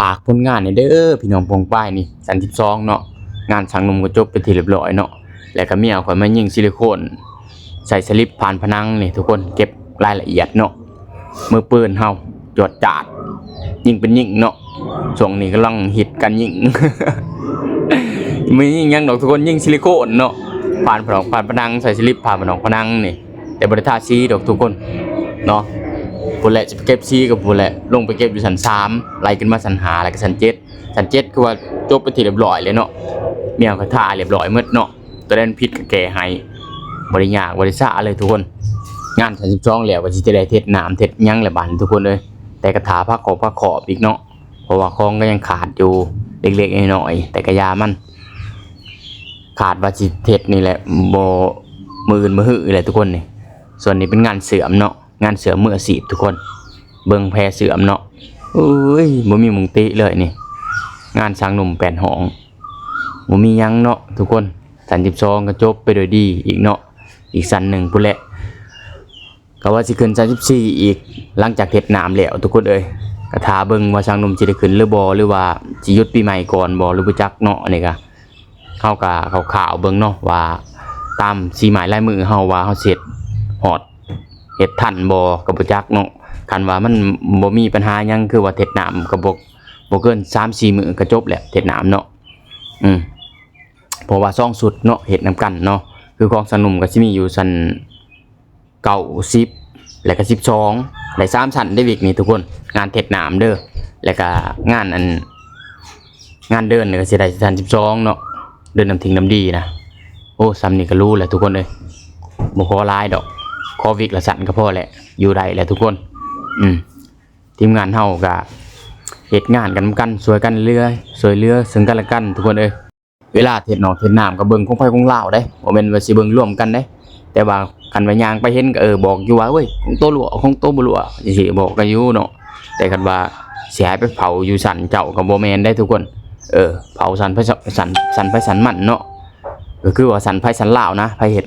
ຝາກຜົນງານແດ່ເດີພີ່ນ້ອງປ້ອງປາຍນີ້ ຊັ້ນສິບສອງເນາະ ງານຊ່າງໜຸ່ມກໍຈົບເປັນທີ່ຮຽບຮ້ອຍເນາະ ແລ້ວກໍເມຍຂ້ອຍມາຍິງຊິລິໂຄນໃສ່ສະລິບຜ່ານຜະໜັງນີ້ ທຸກຄົນ ເກັບລາຍລະອຽດເນາະ ມືປືນເຮົາຈວດຈາດ ຍິງເປັນຍິງເນາະ ຊ່ວງນີ້ກຳລັງຮິດການຍິງ ບໍ່ຍິງຫຍັງດອກທຸກຄົນ ຍິງຊິລິໂຄນເນາະ ຜ່ານຜະໜອກ ຜ່ານຜະໜັງ ໃສ່ສະລິບຜ່ານຜະໜອກຜະໜັງນີ້ ແຕ່ບໍ່ໄດ້ທາສີດອກທຸກຄົນເນາະ ພຸ້ນແຫຼະ ຊິໄປເກັບສີກໍພຸ້ນແຫຼະ ລົງໄປເກັບຢູ່ຊັ້ນສາມ ໄລ່ຂຶ້ນມາຊັ້ນຫ້າ ແລ້ວກໍຊັ້ນເຈັດ ຊັ້ນເຈັດຄືວ່າຈົບເປັນທີ່ຮຽບຮ້ອຍແລ້ວເນາະ ເມຍກໍທາຮຽບຮ້ອຍໝົດເນາະ ຕົວໃດມັນຜິດກໍແກ້ໃຫ້ ບໍ່ໄດ້ຍາກບໍ່ໄດ້ຊ້າເລີຍທຸກຄົນ ງານຊັ້ນສິບສອງແລ້ວກໍຊິໄດ້ເຮັດນ້ຳເຮັດຫຍັງແຫຼະບາດນີ້ທຸກຄົນເອີຍ ແຕ່ກໍຖ້າພາຂອບພາຂອບອີກເນາະ ເພາະວ່າຂອງກໍຍັງຂາດຢູ່ເລັກໆນ້ອຍໆ ແຕ່ກໍຢ່າມັນ ຄາດວ່າຊິເຮັດນີ້ແຫຼະ ບໍ່ ມື້ອື່ນມື້ຮືແຫຼະທຸກຄົນນີ້ ສ່ວນນີ້ເປັນງານເຊື່ອມເນາະ ງານເຊື່ອມມືອາຊີບທຸກຄົນ ເບິ່ງແພເຊື່ອມເນາະ ເອີຍ ບໍ່ມີໝ່ອງຕິເລີຍນີ້ ງານຊ່າງໜຸ່ມແປດຫ້ອງ ບໍ່ມີຫຍັງເນາະທຸກຄົນ ຊັ້ນສິບສອງກໍຈົບໄປໂດຍດີອີກເນາະ ອີກຊັ້ນໜຶ່ງພຸ້ນແຫຼະ ກໍວ່າຊິຂຶ້ນສາມສິບສີ່ອີກ ຫຼັງຈາກເຮັດນ້ຳແລ້ວທຸກຄົນເອີຍ ກໍຖ້າເບິ່ງວ່າຊ່າງໜຸ່ມຊິໄດ້ຂຶ້ນຫຼືບໍ່ ຫຼືວ່າຊິຢຸດປີໃໝ່ກ່ອນບໍ່ ຫຼືບໍ່ຈັກເນາະ ອັນນີ້ກໍ ເຮົາກໍຄ່າວໆເບິ່ງເນາະ ວ່າຕາມສີໝາຍລາຍມືເຮົາວ່າເຮົາຊິເຮັດຮອດ ເຮັດທັນບໍ່ ກໍບໍ່ຈັກເນາະ ຄັນວ່າມັນບໍ່ມີບັນຫາຫຍັງ ຄືວ່າເຮັດນ້ຳກໍບໍ່ ບໍ່ເກີນສາມສີ່ມື້ກໍຈົບແລ້ວ ເຮັດນ້ຳເນາະ ອືມ ເພາະວ່າສອງຊຸດເນາະ ເຮັດນຳກັນເນາະ ຄືຂອງຊ່າງໜຸ່ມກໍຊິມີຢູ່ຊັ້ນ ເກົ້າສິບ ແລ້ວກໍສິບສອງ ໄດ້ສາມຊັ້ນເດ້ວິກນີ້ທຸກຄົນ ງານເຮັດນ້ຳເດີ ແລ້ວກໍງານອັນ ງານເດີນນີ້ກໍຊິໄດ້ຊັ້ນສິບສອງເນາະ ເດີນນ້ຳທິງນ້ຳດີນະ ໂອ້ ສ່ຳນີ້ກໍຫຼູແລ້ວທຸກຄົນເອີຍ ບໍ່ຂໍຫຼາຍດອກ ຂໍວິກລະຊັ້ນກໍພໍແຫຼະ ຢູ່ໄດ້ແຫຼະທຸກຄົນ ອືມ ທີມງານເຮົາກໍເຮັດງານກັນນຳກັນ ຊ່ວຍກັນເຫຼືອ ຊ່ວຍເຫຼືອເຊິ່ງກັນແລະກັນທຸກຄົນເອີຍ. ເວລາເຮັດນອກເຮັດນ້ຳກໍເບິ່ງຂອງໃຜຂອງລາວເດ້ ບໍ່ແມ່ນວ່າຊິເບິ່ງລວມກັນເດ້ ແຕ່ວ່າຄັນວ່າຍ່າງໄປເຫັນກໍ ເອີ ບອກຢູ່ວ່າ ເວີ້ຍ ຂອງໂຕຫຼວ ຂອງໂຕບໍ່ຫຼວ ຈັ່ງຊີ້ ບອກກັນຢູ່ເນາະ ແຕ່ຄັນວ່າຊິໃຫ້ໄປເຝົ້າຢູ່ຊັ້ນເຈົ້າກໍບໍ່ແມ່ນເດ້ທຸກຄົນ ເອີ ເຝົ້າຊັ້ນໃຜຊັ້ນ ຊັ້ນໃຜຊັ້ນມັນເນາະ ກໍຄືວ່າຊັ້ນໃຜຊັ້ນລາວນະ ໃຜເຮັດ